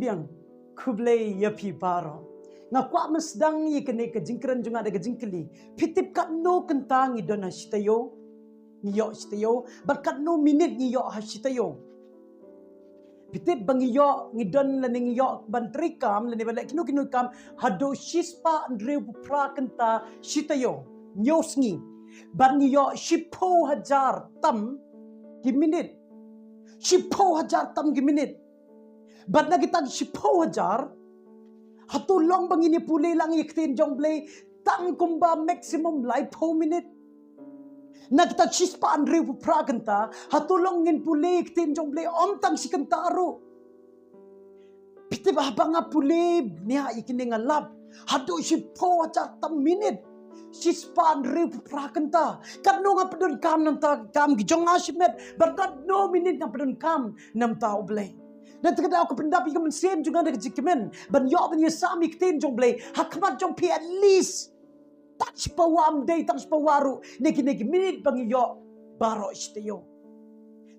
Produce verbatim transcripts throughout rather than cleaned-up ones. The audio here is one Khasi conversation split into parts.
Biang, khublei ïa phi baroh. Nga kwah ban sdang ïa kane ka jingkren jong nga da ka jingkylli. Phi tip katno kynta ngi don ha shi taïew? Ngi ïoh shi taïew. Bad katno minit ngi ïoh ha shi taïew? Phi tip ba ngi ïoh, ngi don lane ngi ïoh ban trei kam lane ban leh kino kino kam haduh shispah hynriewphew phra kynta shi taïew, hynñiew sngi. Bad ngi ïoh shiphew hajar tam ki minit. Shiphew hajar tam ki minit. Bad na kita ki shiphew hajar, hato long ba ngin ïa pule lang ïa ka ktien jong U Blei tang kumba maximum laiphew minit? Na kita shispah hynriewphew phra kynta, hato long ngin pule ïa ka ktien jong U Blei ym tang shi kynta ruh? Phi tip ba haba nga pule, nia ïa kine nga lap haduh shiphew hajar tam minit. Shispah hynriewphew phra kynta. Katno nga pyndonkam na ka bynta ka kam ka jong nga shimet, bad katno minit nga pyndonkam na ka bynta U Blei. Na kata ka daw ka pyndap ïa ka mynsiem jong nga da ka jingkmen ban ïoh ban ïasam ïa ka ktien jong U Blei ha khmat jong phi at least tang shi pawa, ym dei tang shi pawa ruh na kine ki minit ba ngi ïoh baroh shi taïew.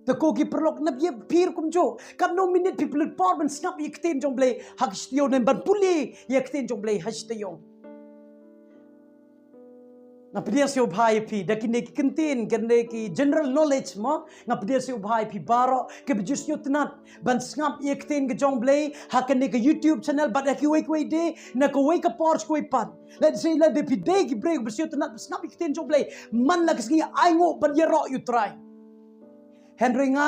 Te ko ki paralok, nap ïa phi ruh kumjuh, katno minit phi pynlut por ban sngap ïa ka ktien jong U Blei ha ka shi taïew, ne ban pule ïa ka ktien jong U Blei ha shi taïew? Nga pdiang sngewbha ïa phi da kine ki kyntien, kine ki general knowledge mo. Nga pdiang sngewbha ïa phi baroh kiba ju sngewtynnat ban sngap ïa ka ktien ka jong U Blei ha kane ka YouTube channel bad ha kiwei kiwei de na kawei ka por sha kawei pat. Lehse lada phi dei ki briew ba sngewtynnat ban sngap ïa ka ktien jong U Blei, man la ka sngi, ainguh ban ïaroh ïa U Trai. Hynrei nga,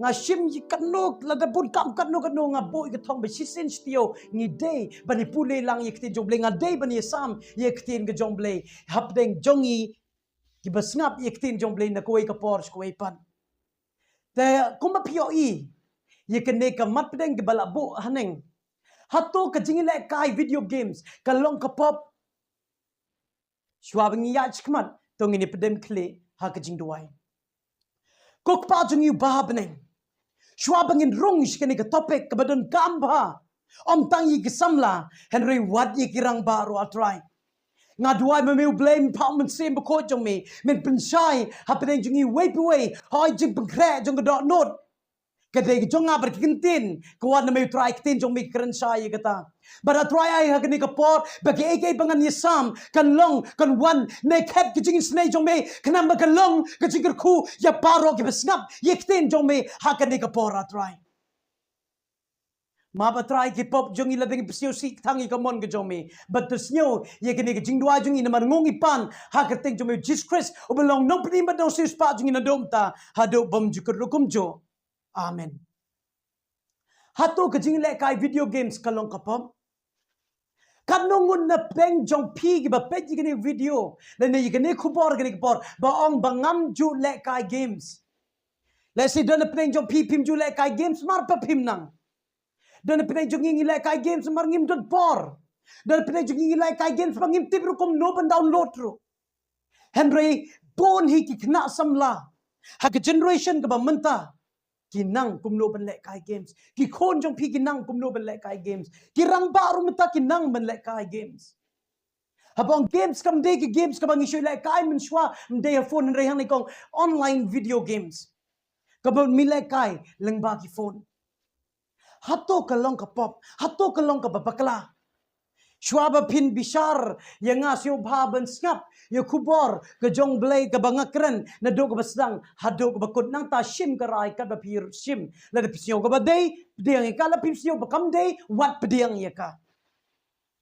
nga shim ïa katno, lada bun kam katno katno, nga buh ïa ka thong ba shisien shi taïew ngi dei ban ïa pule lang ïa ka ktien jong U Blei, nga dei ban ïasam ïa ka ktien ka jong U Blei hapdeng jong ngi kiba sngap ïa ka ktien jong U Blei na kawei ka por sha kawei pat. Te kumba phi ïohi ïa kane ka mat pdeng kiba la buh haneng, hato ka jinglehkai video games ka long ka pop? Shuwa ba ngin ïaid shakhmat, to ngin ïa pdem khlieh ha ka jingduwai. Ko Kpa jong ngi uba ha bneng, shuwa ba ngin rung sha kane ka topic kaba donkam bha, ym tang ïa ki samla, hynrei wat ïa ki rangbah ruh, A Trai. Nga duwai ba me U Blei, men phah U Mynsiem Bakhuid jong me, men pynshai hapdeng jong ngi uwei pa uwei, ha ka jingpynkhreh jong ka dohnud. Ka dei ka jong nga bad ki kyntien ka wan na me, U Trai, ka ktien jong me ka kren shai ïa kata. Bad A Trai, ai ha kane ka por ba kaei kaei ba ngan ïasam kan long, kan wan na ka khet ka jingisynei jong me, khnang ba kan long ka jingkyrkhu ïa baroh kiba sngap ïa ka ktien jong me ha kane ka por, A Trai. Map, A Trai, ki pop jong ngi lada ngi pynsngewsih tang ïa ka mon ka jong me. Bad to sngew ïa kane ka jingduwai jong ngi namar ngi pan ha ka kyrteng jong me, U Jisu Khrist, uba long Nongpynim bad Nongsiewspah jong ngi naduh mynta haduh bymjukut ruh kumjuh. Amen. Hato ka jinglehkai video games ka long ka pop? Katno ngut na pdeng jong phi kiba peit ïa kane video lane ïa kane khubor kane ka por ba ong ba ngam ju lehkai games? Lehse don na pdeng jong phi phim ju lehkai games namar ba phim nang. Don na pdeng jong ngi ngi lehkai games namar ngim don por. Don na pdeng jong ngi ngi lehkai games ba ngim tip ruh kumno ban download ruh. Hynrei bun hi ki khynnah samla ha ka generation kaba mynta ki nang kumno ban lehkai games. Ki khun jong phi ki nang kumno ban lehkai games. Ki rangbah ruh mynta ki nang ban lehkai games. Haba ong games, kam dei ki games kaba ngi shu lehkai mynshuwa, ym dei ha phone, hynrei hangne ka ong online video games kaba me lehkai lyngba ki phone. Hato ka long ka pop? Hato ka long kaba bakla? Shuwa ba phin bishar ïa nga, sngewbha ban sngap ïa ka khubor ka jong U Blei kaba nga kren naduh kaba sdang haduh kaba kut. Nangta shim ka rai katba phi shim. Lada phi sngew kaba dei, pdiang ïa ka. Lada phi sngew ba kam dei, wat pdiang ïa ka.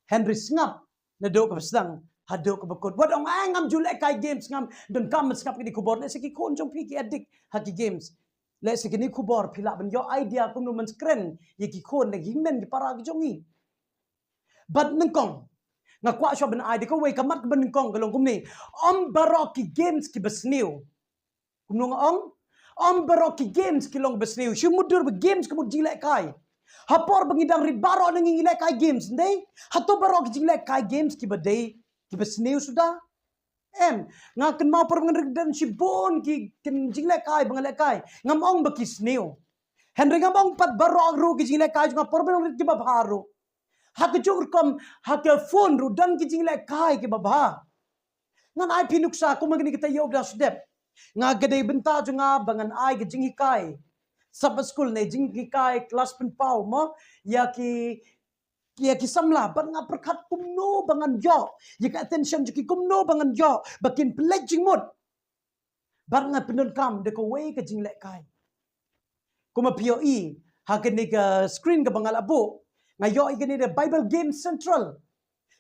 Hynrei sngap naduh kaba sdang haduh kaba kut. Wat ong, ai, ngam ju lehkai games, ngam donkam ban sngap kine ki khubor. Lehse ki khun jong phi ki addict ha ki games. Lehse kine ki khubor phi lah ban ïoh idea kumno ban kren ïa ki khun, ïa ki hynmen ki para ki jong ngi. Bad nyngkong, nga kwah shuwa ban ai da kawei ka mat kaba nyngkong, ka long kumne: Ym baroh ki games kiba sniew. Kumno nga ong? Ym baroh ki games ki long ba sniew. Shu mutdur ba games ka mut jinglehkai. Ha por ba ngi dang rit baroh na ngi ngi lehkai games, ym dei? Hato baroh ki jinglehkai games kiba dei kiba sniew suda? Em, nga kynmaw por ba ngan rit don shibun ki, ki jinglehkai ba nga lehkai. Ngam ong ba ki sniew. Hynrei ngam ong pat baroh ruh ki jinglehkai jong nga por ba ngan rit kiba bha ruh. Ha kajuh ka rukom, ha ka phone ruh don ki jinglehkai kiba bha. Ngan ai phi nuksa, kumba kane ka taïew ba dang shu dep, nga, ka dei bynta jong nga ba ngan ai ka jinghikai Sabbath school ne jinghikai klas pynpaw mo ïa ki, ïa ki samla, bad nga pyrkhat kumno ba ngan ïoh ïa ka attention jong ki, kumno ba ngan ïoh ba kin pynleit jingmut. Bad nga pyndonkam da kawei ka jinglehkai. Kumba phi ïohi ha kane ka screen kaba nga la buh, nga ïoh ïa kane da Bible Game Central.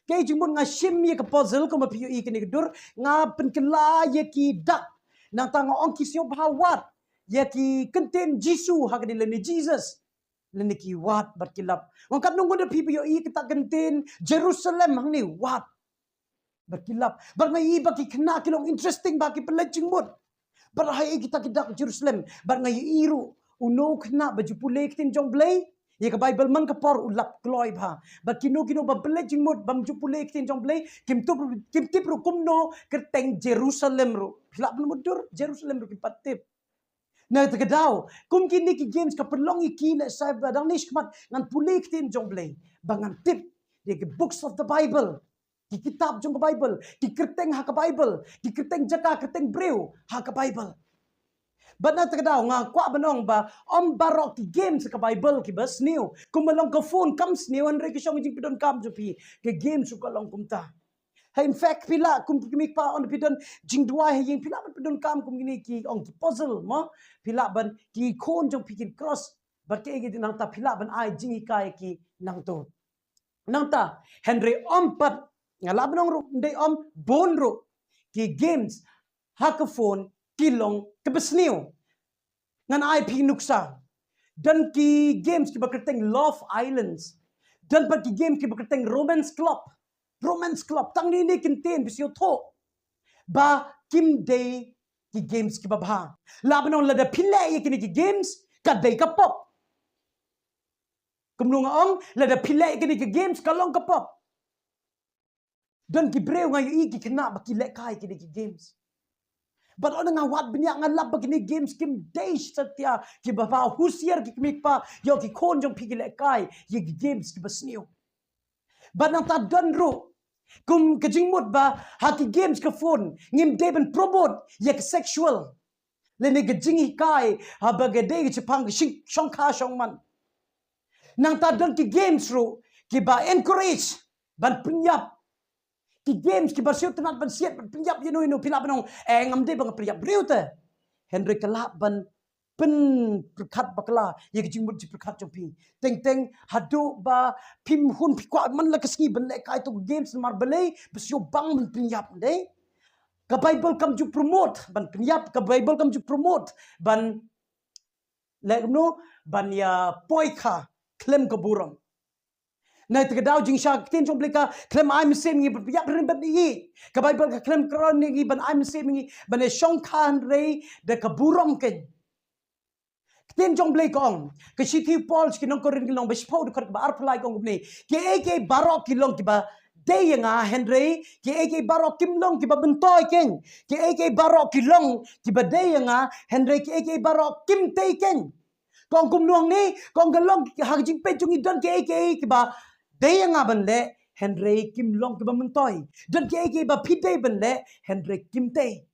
Kaei jingmut nga shim ïa ka puzzle kumba phi ïohi kane ka dur, nga pynkylla ïa ki dak. Nangta nga ong ki sngewbha wad ïa ki kyntien Jisu ha kane lane Jesus. Lane ki wad bad ki lap. Nga ong katno ngut na phi ba ïohi kata ka kyntien Jerusalem hangne, wad bad ki lap. Bad nga ïohi ba ki khynnah ki long interesting bha, ki pynleit jingmut. Bad ha ïa kita ki dak Jerusalem. Bad nga ïohi ruh uno u khynnah ba ju pule ktien jong Blei ïa ka Bible man ka por u lap kloi bha. Bad kino kino ba pynleit jingmut bym ju pule ktien jong Blei, kim tip, kim tip ruh kumno kyrteng Jerusalem ruh. Phi lah ban mutdur, Jerusalem ruh kim pat tip. Na kata ka daw, kum kine ki games ka pynlong ïa ki, lehse ba dang ne shakhmat ngan pule ktien jong Blei ba ngan tip ïa ki books of the Bible, ki kitab jong ka Bible, ki kyrteng ha ka Bible, ki kyrteng jaka, kyrteng briew ha ka Bible. Bad na kata ka daw nga kwah ban ong ba ym baroh ki games ha ka Bible kiba sniew. Kumba long ka phone kam sniew, hynrei ka shong jingpyndonkam jong phi. Ka games ruh ka long kumta. Ha, in fact, phi lah kum ki kmie ki kpa, ynda phi don jingduwai ha ïing, phi lah ban pyndonkam kum kine ki, ong ki puzzle mo. Phi lah ban, ki khun jong phi kin cross bad kiei kiei, nangta phi lah ban ai jinghikai ïa ki nangto. Nangta, hynrei ym pat, nga lah ban ong ruh, ym dei ym bun ruh ki games ha ka phone ki long kiba sniew. Ngan ai phi nuksa. Don ki games kiba kyrteng Love Islands. Don pat ki games kiba kyrteng Romance Club. Romance Club, tang ne ne ki kyntien phi sngewthuh ba kim dei ki games kiba bha. Lah ban ong lada phi leh ïa kine ki games ka dei ka pop. Kumno nga ong, lada phi leh ïa kine ki games ka long ka pop. Don ki briew nga ïohi ki khynnah ba ki lehkai kine ki games. Bad ynda nga wad bniah nga lap ba kine games kim dei satia kiba bha. Husiar ki kmie ki kpa, ïoh ki khun jong phi ki lehkai ïa ki games kiba sniew. Bad nangta don ruh kum ka jingmut ba ha ki games ka phone ngim dei ban promote ïa ka sexual lane ka jinghikai haba ka dei ka shaphang ka shongkha shongman. Nangta don ki games ruh kiba encourage ban pynïap. Ki games kiba sngewtynnat ban siat ban pynïap ïano ïano, phi lah ban ong, eh, ngam dei ba nga pynïap briew te. Hynrei ka lah ban pynpyrkhat bakla ïa ka jingmut jingpyrkhat jong phi. Teng teng haduh ba phim hun phi kwah man la ka sngi ban lehkai to ka games namar balei, ba sngewbang ban pynïap, ym dei? Ka Bible kam ju promote ban pynïap, ka Bible kam ju promote ban leh kumno, ban ïa poi kha khlem ka burom. Na kata ka daw jingshisha ka ktien jong Blei ka khlem ai mynsiem ïa ngi ban pynïap, hynrei ban ïa, ka Bible ka khlem kren ïa ngi ban ai mynsiem ïa ngi ban ïa shongkha, hynrei da ka burom keiñ. Ka ktien jong Blei ka ong, ka shithi u Paul sha ki nong Korinth lynnong ba shiphew dkhot kaba arphew lai ka ong kumne, kiei kiei baroh ki long kiba dei ïa nga, hynrei kiei kiei baroh kim long kiba myntoi keiñ. Kiei kiei baroh ki long kiba dei ïa nga, hynrei kiei kiei baroh kim tei keiñ. Ka ong kumno hangne, ka ong ka long ha ka jingpeit jong ngi don kiei kiei kiba dei ïa nga ban leh, hynrei kim long kiba myntoi. Don kiei kiei ba phi dei ban leh, hynrei kim tei.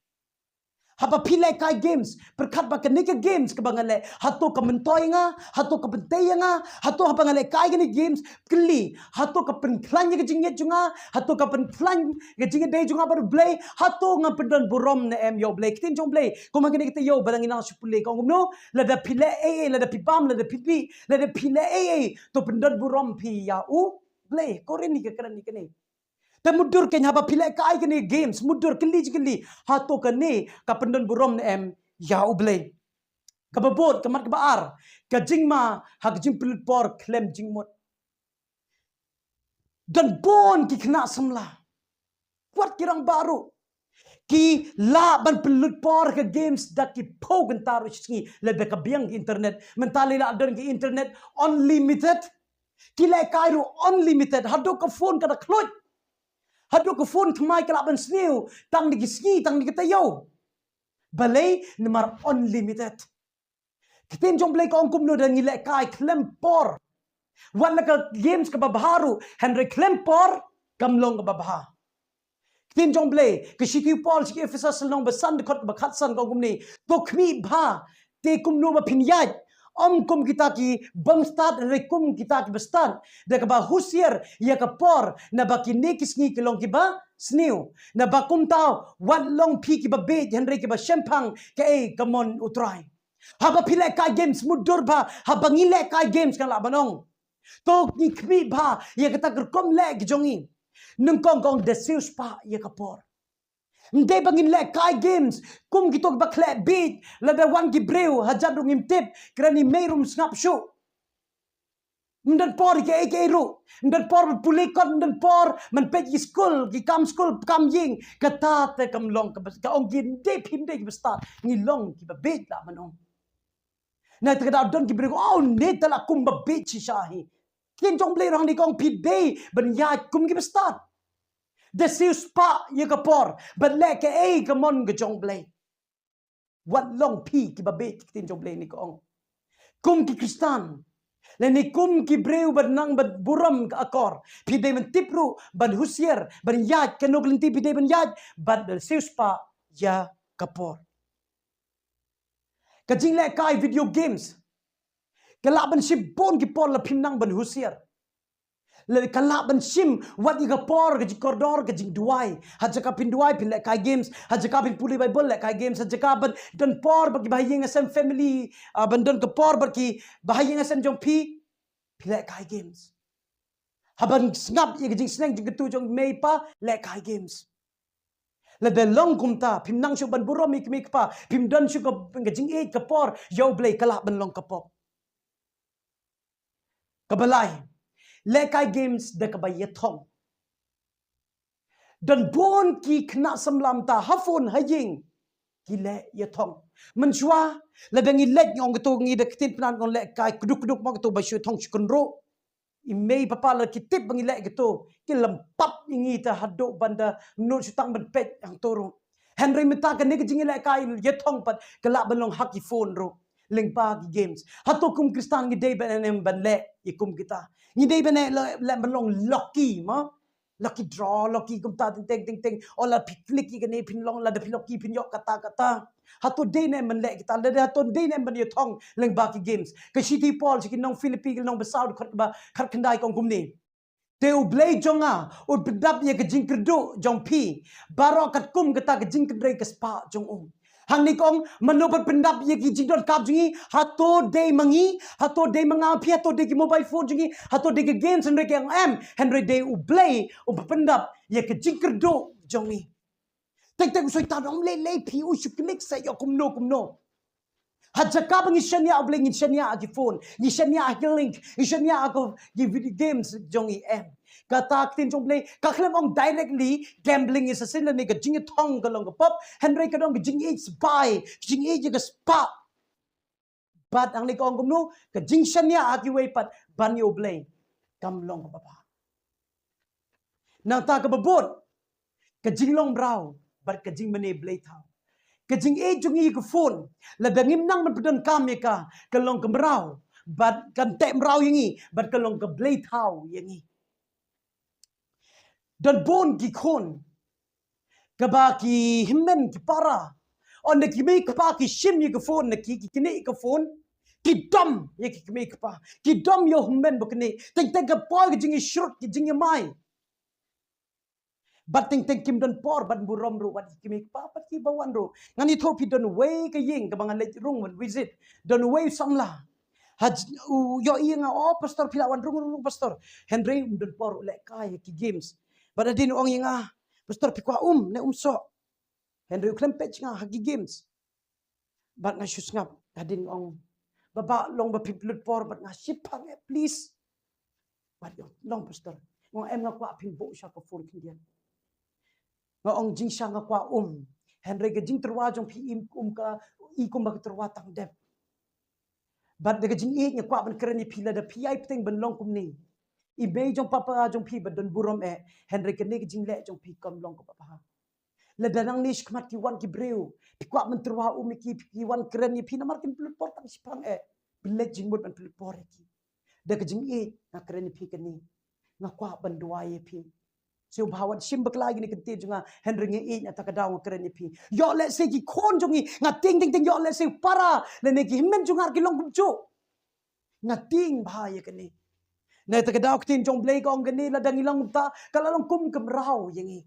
Haba phi lehkai games, pyrkhat ba kane ka games kaba nga leh, hato ka myntoi ïa nga, hato ka pyntei ïa nga, hato haba nga lehkai kane games, kylli, hato ka pynkhlaiñ ïa ka jingngeit jong nga, hato ka pynkhlaiñ ïa ka jingïadei jong nga bad U Blei, hato nga pyndon burom ne em ïa U Blei. Ka ktien jong U Blei, kumba kane ka taïew ba dang ïa nang shu pule ka ong kumno, lada phi leh ei ei, lada phi bam, lada phi plie, lada phi leh ei ei, to pyndon burom phi ïa U Blei. Korinth ka kren ïa kane. Te mutdur keiñ haba phi lehkai kine games, mutdur kylli jingkylli, hato kane ka pyndon burom ne em ïa U Blei. Kaba bud, ka mat kaba ar, ka jingma ha ka jingpynlut por khlem jingmut. Don bun ki khynnah samla, wat ki rangbah ruh, ki lah ban pynlut por ha ka games da ki phew kynta ruh shi sngi, lada ka biang ka internet. Mynta lei la don ka internet unlimited. Ki lehkai ruh unlimited. Haduh ka phone ka da khluit. Haduh ka phone thymmai ka lah ban sniew tang da ki sngi, tang da ki taïew. Balei? Namar unlimited. Ka ktien jong Blei ka ong kumno, da ngi lehkai khlem por. Wat la ka games kaba bha ruh, hynrei khlem por kam long kaba bha. Ka ktien jong Blei, ka shithi u Paul sha ki Ephesus lynnong ba san dkhot kaba khatsan ka ong kumne, to khmih bha, te kumno ba phin ïaid, Ym kum kita ki bym stad, hynrei kum kita ki ba stad. Da kaba husiar ïa ka por, naba kine ki sngi ki long kiba sniew. Naba kumta, wat long phi kiba bieit, hynrei kiba shemphang kaei ka mon U Trai. Haba phi lehkai games, mutdur bha, haba ngi lehkai games, nga lah ban ong, to ngi khmih bha ïa kata ka rukom leh ka jong ngi. Nyngkong kong da siew spah ïa ka por. Ym dei ba ngin lehkai games kum kito kiba khleh bieit, lada wan ki briew hajan ruh ngim tip, kren i mei ruh ym sngap shuh. Ym don por ïa kaei kaei ruh. Ym don por ban pule kot, ym don por ban peit ki skul, ki kam skul, kam ïing. Kata te kam long kaba, ka ong ki, ym dei, phim dei kiba stad, ngi long kiba bieit, lah ban ong. Na te ka daw don ki briew, oh, ne te la kum ba bieit shisha hi. Ktien jong Blei ruh hangne ka ong phi dei ban ïaid kum kiba stad. Da siew spah ïa ka por, ban leh kaei ka mon ka jong Blei. Wat long phi kiba bieit, ktien jong Blei hangne ka ong. Kum ki Khristan, lane kum ki briew ba nang ban burom ka akor, phi dei ban tip ruh, ban husiar, ban ïaid, kano ka lynti phi dei ban ïaid, ban da siew spah ïa ka por. Ka jinglehkai video games ka lah ban shim bun ki por lada phim nang ban husiar. Lada ka lah ban shim wat ïa ka por ka jingkordor, ka jingduwai. Ha jaka phin duwai phi lehkai games, ha jaka phin pule Baibl lehkai games, ha jaka ban don por bad ki bahaïing hasem family, ah, ban don ka por bad ki bahaïing hasem jong phi, phi lehkai games. Haba sngap ïa ka jingsneng jingkyntu jong mei pa, lehkai games. Lada long kumta, phim nang shuh ban burom ïa ki mei ki pa, phim don shuh ka, ka jingïeit ka por ïa U Blei, ka lah ban long ka pop. Kaba lai, lehkai games da kaba ïathong. Don bun ki khynnah samla mynta ha phone ha ïing ki leh ïathong. Mynshuwa lada ngi leit, ngi ong kato, ngi da ka ktien Pnar ngi ong lehkai kduk kduk, mo, kato ba shu ïathong shu kynroh. I mei papa lada ki tip ba ngi leh kato, ki lympat ïa ngi te haduh ban da nud shu tang ban peit hangto ruh. Hynrei mynta kane ka jingïalehkai ïathong pat ka lah ban long ha ki phone ruh, lyngba ki games. Hato kum Khristan ngi dei ban, em, ban leh ïa kum kita? Ngi dei ban leh, leh ban long lucky, mo? Lucky draw, lucky kumta, teng teng teng teng. Oh, lada phi click ïa kane phin long, lada phi lucky phin ïoh kata kata. Hato dei ne em ban leh kita, lada hato dei ne em ban ïathong lyngba ki games? Ka shithi Paul sha ki nong Philippi, ki nong ba saw, dkhot kaba khatkhyndai, ka ong kumne: Te U Blei jong nga un pyndap ïa ka jingkyrduh jong phi baroh katkum kata ka jingkynrei ka spah jong u. Hangne ka ong, mano ban pyndap ïa ki jingdonkam jong ngi? Hato dei ma ngi? Hato dei ma nga phi? Hato dei ki mobile phone jong ngi? Hato dei ki games? Hynrei ka ong em, hynrei dei U Blei uba pyndap ïa ka jingkyrduh jong ngi. Teng teng u Soitan um lei lei phi, u shu click sa ïoh kumno kumno. Ha jaka ba ngi shaniah U Blei, ngi shaniah ha ki phone, ngi shaniah ha ki link, ngi shaniah ha ki video games jong ngi, em. Kata ka ktien jong U Blei ka khlem ong directly gambling is a sin lane ka jingïathong ka long ka pop, hynrei ka don ka jingïeit spah, ka jingïeit ïa ka spah. Bad hangne ka ong kumno, ka jingshaniah ha kiwei pat ban ïa U Blei kam long kaba bha. Nangta kaba bud, ka jinglong mraw bad ka jingmane blei thaw. Ka jingïeit jong ngi ïa ka phone, lada ngim nang ban pyndonkam ïa ka, ka long ka mraw, bad kan teh mraw ïa ngi, bad ka long ka blei thaw ïa ngi. Don bun ki khun kaba ki hynmen ki para, ynda ki mei ki pa ki shim ïa ka phone na ki, ki knieh ïa ka phone, ki dom ïa ki mei ki pa, ki dom ïa u hynmen ba knieh. Teng teng ka poi ka jingïashrut, ka jingïamai. Bad teng teng kim don por ban burom ruh wat ïa ki mei ki pa bad kiba wan ruh. Ngan ïathuh phi, don wei ka ïing kaba nga leit rung ban visit, don wei u samla. Ha j-, u ïohi ïa nga, "Oh pastor, phi la wan rung rung rung pastor." Hynrei um don por u lehkai ha ki games. Bad hadien u ong ïa nga, "Pastor, phi kwah um ne um soh?" Hynrei u khlem peit sha nga ha ki games. Bad nga shu sngap, hadien nga ong, "Baba, long ba phi pynlut por bad nga shipang eh, please." Bad u ong, "Long pastor." Nga ong, "Em, nga kwah phin buh sha ka phone khyndiat." Nga ong, "Jingshisha nga kwah um, hynrei ka jingtyrwa jong phi im kum ka, i kumba ka tyrwa tang dep." Bad da ka jingïeit nga kwah ban kren ïa phi, lada phi ïai bteng ban long kumne, i mei jong papa jong phi ba don burom eh, hynrei kane ka jingleh jong phi kam long kaba bha. Lada nangne shakhmat ki wan ki briew, phi kwah ban tyrwa um ïa ki, phi wan kren ïa phi, namar kim pynlut por tang shipang eh, pynleit jingmut ban pynlut por ïa ki. Da ka jingïeit nga kren ïa phi kane, nga kwah ban duwai ïa phi. Sngewbha wat shim bakla ïa kine ki ktien jong nga, hynrei nga ïeit, nangta ka daw nga kren ïa phi. Ïoh lehse ki khun jong ngi, nga tieng tieng tieng, ïoh lehse u para lane ki hynmen jong nga ki long kumjuh. Nga tieng bha ïa kane. Na kata ka daw ka ktien jong Blei ka ong kane, lada ngi long kumta, ka la long kum ka mraw ïa ngi.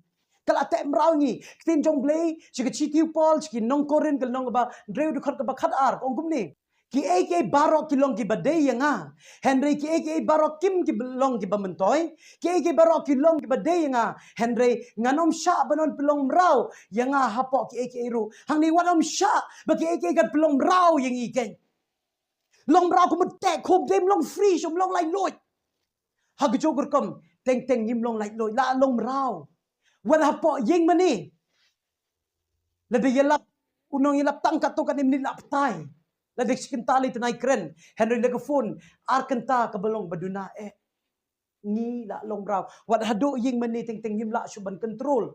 Ka la teh mraw ïa ngi. Ka ktien jong Blei, sha ka shithi u Paul, sha ki nong Korinth, ka lynnong kaba hynriew, dkhot kaba khatar, ka ong kumne. Kiei kiei baroh ki long kiba dei ïa nga. Hynrei kiei kiei baroh kim ki long kiba myntoi. Kiei kiei baroh ki long kiba dei ïa nga. Hynrei ngan ym shah ban pynlong mraw ïa nga hapoh kiei kiei ruh. Hangne wat ym shah ba kiei kiei kan pynlong mraw ïa ngi keiñ. Long mraw kum u teh khum, dei long free, shum long laitluid. Ha kajuh ka rukom, teng teng ngim long laitluid, la long mraw. Wat hapoh ïing mane. Lada ïalap, u nongïalap tang katto katne minit la batai. Lada shi kynta lei tynnai kren, hynrei la ka phone, ar kynta kaba long ba duna eh. Ngi la long mraw. Wat haduh ïing mane teng teng ngim lah shuh ban control.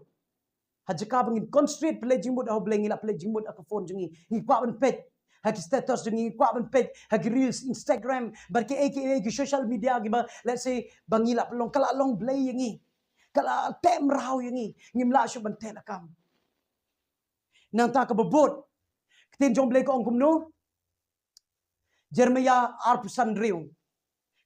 Ha jaka ba ngin concentrate pynleit jingmut ha U Blei, ngi la pynleit jingmut ha ka phone jong ngi. Ngi kwah ban peit ha ki status jong ngi, ngi kwah ban peit ha ki reels Instagram, bad kiei kiei ki social media kiba, let's say, ba ngi la pynlong, ka la long blei ïa ngi. Ka la teh mraw ïa ngi. Ngim lah shuh ban teh lakam. Nangta kaba bud, ka ktien jong U Blei ka ong kumno? Jeremiah arphew san hynriew.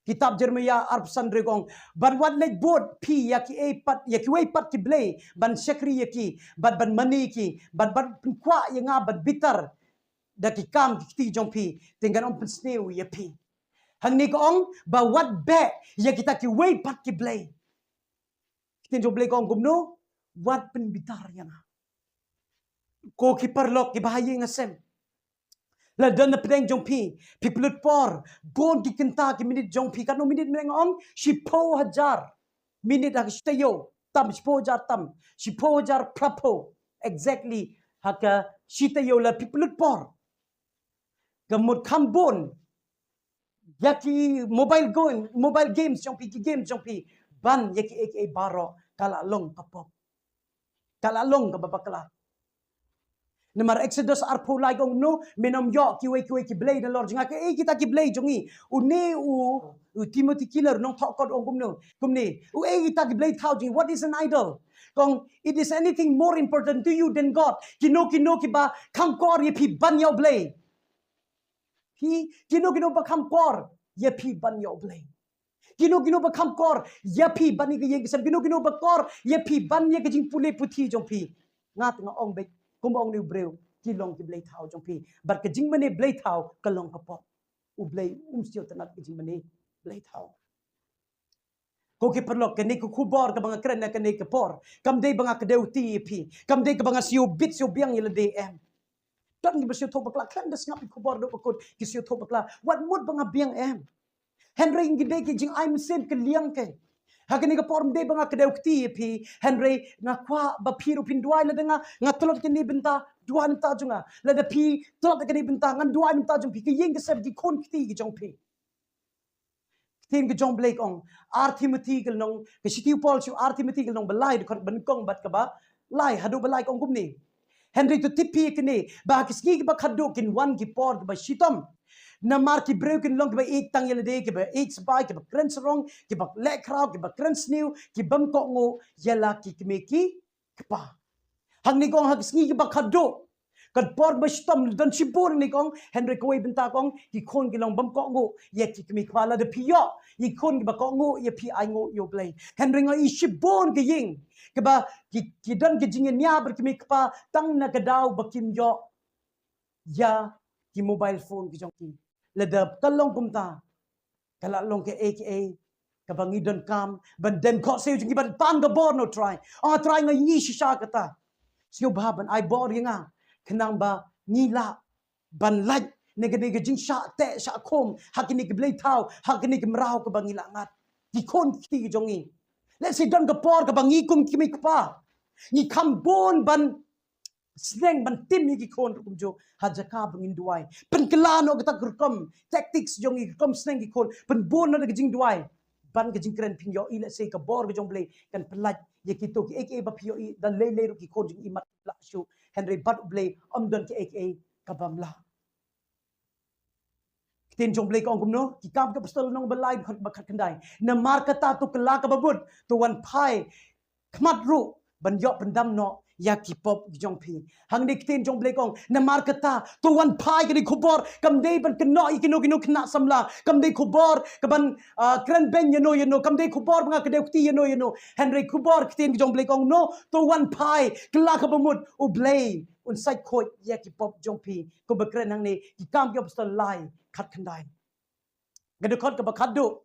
Kitab Jeremiah arphew san hynriew ka ong, ban wat leit bud phi ïa kiei pat, ïa kiwei pat ki blei, ban shakri ïa ki, bad ban mane ïa ki, bad ban pynkwah ïa nga, ban bitar da ki kam ki kti jong phi, te ngan ym pynsniew ïa phi. Hangne ka ong ba wat beh ïa kita kiwei pat ki blei. Ka ktien jong U Blei ka ong kumno? Wat pynbitar ïa nga. Ko ki paralok kiba ha ïing ha sem, la don na pdeng jong phi, phi pynlut por, bun ki kynta ki minit jong phi, katno minit mynne nga ong? Shiphew hajar minit ha ka shi taïew tam, shiphew hajar tam, shiphew hajar phraphew exactly ha ka shi taïew la phi pynlut por. Ka mut kham bun ïa ki mobile game, mobile games jong phi, ki games jong phi, ban ïa kiei kiei baroh, ka la long ka pop. Ka la long kaba bakla. Namar Exodus arphew lai ka ong kumno, men ym ïoh kiwei kiwei ki blei nalor jong nga. Kiei kita ki blei jong ngi? Une u, u Timothy Keller, nongthoh kot, ong kumno, kumne, uei kita ki blei thaw jong ngi? What is an idol? Ka ong, it is anything more important to you than God. Kino kino kiba kham kor ïa phi ban ïa U Blei. Phi, kino kino ba kham kor ïa phi ban ïa U Blei. Kino kino ba kham kor ïa phi ban ïa ka ïing ka sem, kino kino ba kor ïa phi ban ïa ka jingpule puthi jong phi. Nga te nga ong beit, kumba ong une u briew, ki long ki blei thaw jong phi. Bad ka jingmane blei thaw ka long ka pop. U Blei um sngewtynnad ka jingmane blei thaw. Ko ki paralok, kane ka khubor kaba nga kren ha kane ka por, kam dei ba nga kdew kti ïa phi, kam dei kaba nga sngewbit sngewbiang ïa lade, em. Don kiba sngewthuh bakla, khlem da sngap ïa ka khubor haduh ba kut ki sngewthuh bakla. Wat mut ba nga biang, em. Hynrei ngi dei ki jingai mynsiem ka liang, keiñ. Ha kane ka por ym dei ba nga kdew kti ïa phi, hynrei nga kwah ba phi ruh phin duwai. Lada nga, nga tlot kane bynta, duwai na bynta jong nga. Lada phi tlot kane bynta, ngan duwai na bynta jong phi, ka ïing ka sem, ki khun ki kti ki jong phi. Ka ktien ka jong U Blei ka ong, ar Timothy ka lynnong, ka shithi u Paul sha u ar Timothy ka lynnong ba lai, dkhot ba nyngkong bad kaba lai haduh ba lai, ka ong kumne. Hynrei to tip phi ïa kane, ba ha ki sngi kiba khadduh kin wan ki por kiba shitom. Namar ki briew kin long kiba ïeit tang ïa lade, kiba ïeit sbai, kiba kren sarong, kiba leh khraw, kiba kren sniew, ki bym kohnguh ïa la ki kmie ki kpa. Hangne ka ong ha ki sngi kiba khadduh, ka por ba shitom, don shibun, hangne ka ong, hynrei kawei bynta ka ong, ki khun ki long bym kohnguh ïa ki kmie kpa. Lada phi ïoh ïa ki khun kiba kohnguh ïa phi, ainguh ïa U Blei. Hynrei nga ïohi shibun ki ïing kiba ki, ki don ki jingïania bad ki kmie kpa tang na ka daw ba kim ïoh ïa ki mobile phone ki jong ki. Lada ka long kumta, ka la long kaei kaei kaba ngi donkam ban dem khohsiew jong ngi ban pan ka bor na U Trai. Ah Trai, nga ïohi shisha kata. Sngewbha ban ai bor ïa nga khnang ba ngi lah ban lait na kane ka jingshah teh shah khum ha kine ki blei thaw, ha kine ki mraw kaba ngi la ngat, ki khun ki kti ki jong ngi. Lehse don ka por kaba ngi kum ki kmie kpa ngi kham bun ban sneng ban tim ïa ki khun ruh kumjuh ha jaka ba ngin duwai. Pynkylla noh kata ka rukom tactics jong ngi, rukom sneng ki khun, pynbun noh da ka jingduwai. Ban ka jingkren phin ïohi, lehse ka bor ka jong U Blei kan pynlait ïa kito kiei kiei ba phi ïohi da lei lei ruh ki khun jong ngi mat lah shuh. Hynrei bad U Blei ym don kiei kiei kaba ym lah. Ka ktien jong U Blei ka ong kumno? Ki Kam ki Apostol lynnong ba lai, dkhot ba khatkhyndai. Namar kata to kylla kaba bud, to wan phai khmat ruh ban ïoh pyndam noh ïa ki pop jong phi. Hangne ktien jong Blei ka ong, namar kata, to wan phai kane khubor, kam dei ban kynnoh ïa kino kino khynnah samla, kam dei khubor ka ban, ah, kren beiñ ïano ïano, kam dei khubor ba nga kdew kti ïano ïano. Hynrei khubor ktien jong Blei ka ong, no, to wan phai, kylla kaba mut, U Blei un sait khuid ïa ki pop jong phi. Kumba kren hangne, Ki Kam ki Apostol lai, khatkhyndai. Ka dkhot kaba khatduh.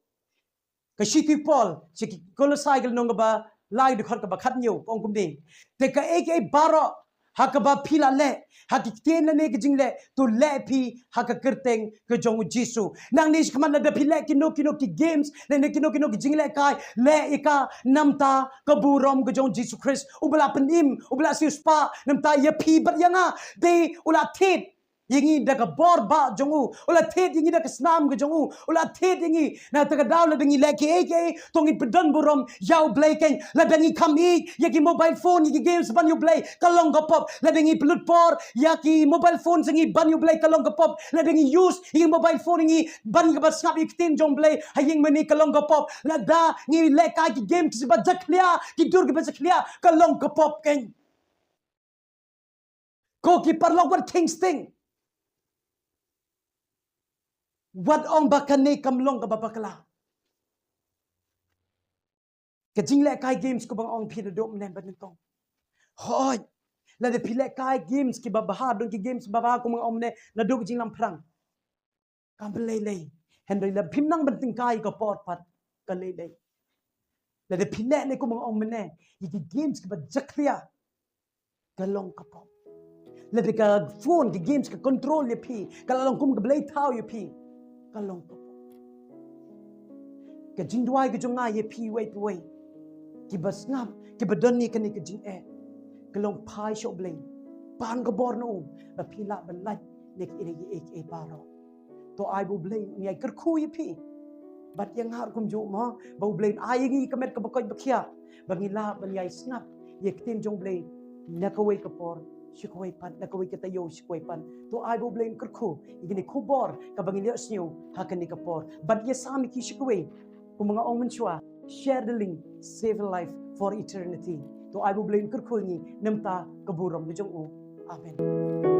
Ka shithi Paul sha ki Kolosai ka lynnong kaba lai, dkhot kaba khathynñiew, ka ong kumne. Te kaei kaei baroh ha kaba phi la leh ha ki ktien lane ki jingleh, to leh phi ha ka kyrteng ka jong U Jisu. Nangne shakhmat lada phi leh kino kino ki games lane kino kino ki jinglehkai, leh ïa ka namar ka burom ka jong U Jisu Khrist, uba la pynim, uba la siewspah namar ïa phi bad ïa nga. Te u la thied ïa ngi da ka bor ba jong u, u la thied ïa ngi da ka snam ka jong u, u la thied ïa ngi. Na kata ka daw lada ngi leh kiei kiei, to ngin pyndon burom ïa U Blei keiñ. Lada ngi kham ïeit ïa ki mobile phone, ïa ki games ban ïa U Blei, ka long ka pop. Lada ngi pynlut por ïa ki mobile phone jong ngi ban ïa U Blei, ka long ka pop. Lada ngi use ïa ki mobile phone jong ngi ban ïa kaba sngap ïa ki ktien jong U Blei ha ïing mane, ka long ka pop. Lada ngi lehkai ki game kiba jakhlia, ki dur kiba jakhlia, ka long ka pop keiñ. Ko ki paralok, wat kheiñ sting. Wat ong ba kane kam long kaba bakla. Ka jinglehkai games kaba nga ong phi naduh mynne bad nyngkong. Hooid. Lada phi lehkai games kiba bha, don ki games ba bha, kumba nga ong mynne, naduh ka jinglamphrang, kam lei lei. Hynrei lada phim nang ban tyngkai ka por pat, ka lei lei. Lada phi leh ne kumba nga ong mynne, ïa ki games kiba jakhlia, ka long ka pop. Lada ka phone, ki games ka control ïa phi, ka la long kum ka blei thaw ïa phi, ka long ka pop. Ka jingduwai ka jong nga ïa phi uwei pa uwei, kiba sngap, kiba don ïa kane ka jingeh, ka long phai sha U Blei, pan ka bor na u, ba phi lah ban lait na kiei kiei baroh. To ai ba U Blei un ïai kyrkhu ïa phi. Bad ïa nga ruh kumjuh mo, ba U Blei un ai ïa ngi ka met kaba koit ba khiah, ba ngin lah ban ïai sngap ïa ka ktien jong U Blei na kawei ka por sha kawei pat, na kawei ka taïew sha kawei pat. To ai ba U Blei un kyrkhu ïa kane ka khubor kaba ngin ïohsngew ha kane ka por. Bad ïa sam ïa ki sha kawei, kumba nga ong mynshuwa, share the link, save a life for eternity. To ai ba U Blei un kyrkhu ïa ngi namar ka burom ka jong u. Amen.